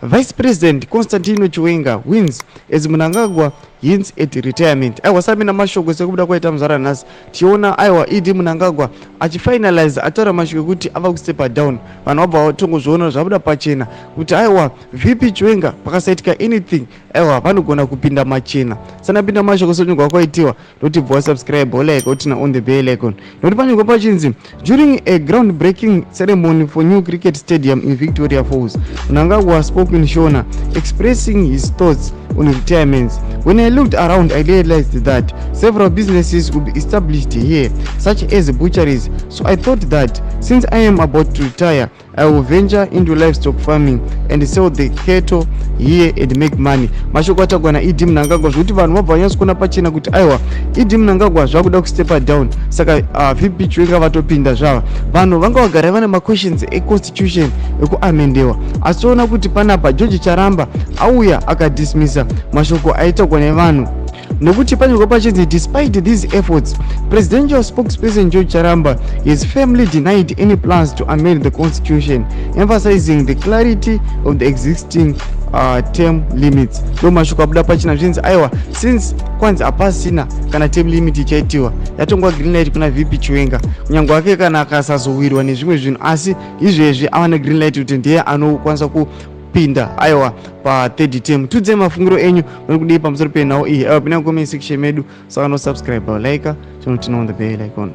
Vice President Constantino Chiwenga wins as Mnangagwa hints at retirement. Aiwa, samina mashoko sekubuda kwaita muzara nhasi, tichiona aiwa ED Mnangagwa achifinalize, ataura mashoko ekuti ava kustepa down. Vanhu vabva vatongozviona, zvabuda pachena kuti aiwa VP Chiwenga pakasaitika anything, aiwa vanogona kupinda machena. Sanapinda mashoko sekunyorwa kwaitiwa, ndoti bva wasubscribe, wolike, woturn on the bell icon, nokuti panyorwa pachinzi, "During a ground breaking ceremony for new cricket stadium in Victoria Falls, Mnangagwa spoke in Shona, expressing his thoughts on retirements. When I looked around, I realized that several businesses would be established here, such as butcheries. So I thought that since I am about to retire, I will venture into livestock farming and sell the cattle here and make money." Mashoko atagwa naED Mnangagwa, zvokuti vanhu vabva vanyatso kuona pachena kuti aiwa ED Mnangagwa zvakuda kustepa down. Saka VP Chiwenga vatopinda zvava. Vanhu vanga vagara vane maquestions econstitution ekuamendewa, asi toona kuti panapa George Charamba auya akadismisa mashoko aitagwa nevanhu, nokuti panyorwa pachinzi, "Despite these efforts, presidential spokesperson George Charamba has firmly denied any plans to amend the constitution, emphasizing the clarity of the existing term limits." Ndo mashoko abuda pachina, zvinzi aiwa since kwanzi hapasina kana term limit ichaitiwa, yatongwa green light kuna VP Chiwenga, kunyange wake kana akasazowirwa nezvimwe zvinhu, asi izvezvi ava negreen light kuti ndiye anokwanisa kupinda aiwa pathird term. Tiudzei mafungiro enyu, muri kudii pamusoro penhau iyi? Aiwa, pinda comment section medu. Saka nosubscribe, like, chinoturn on the bell icon.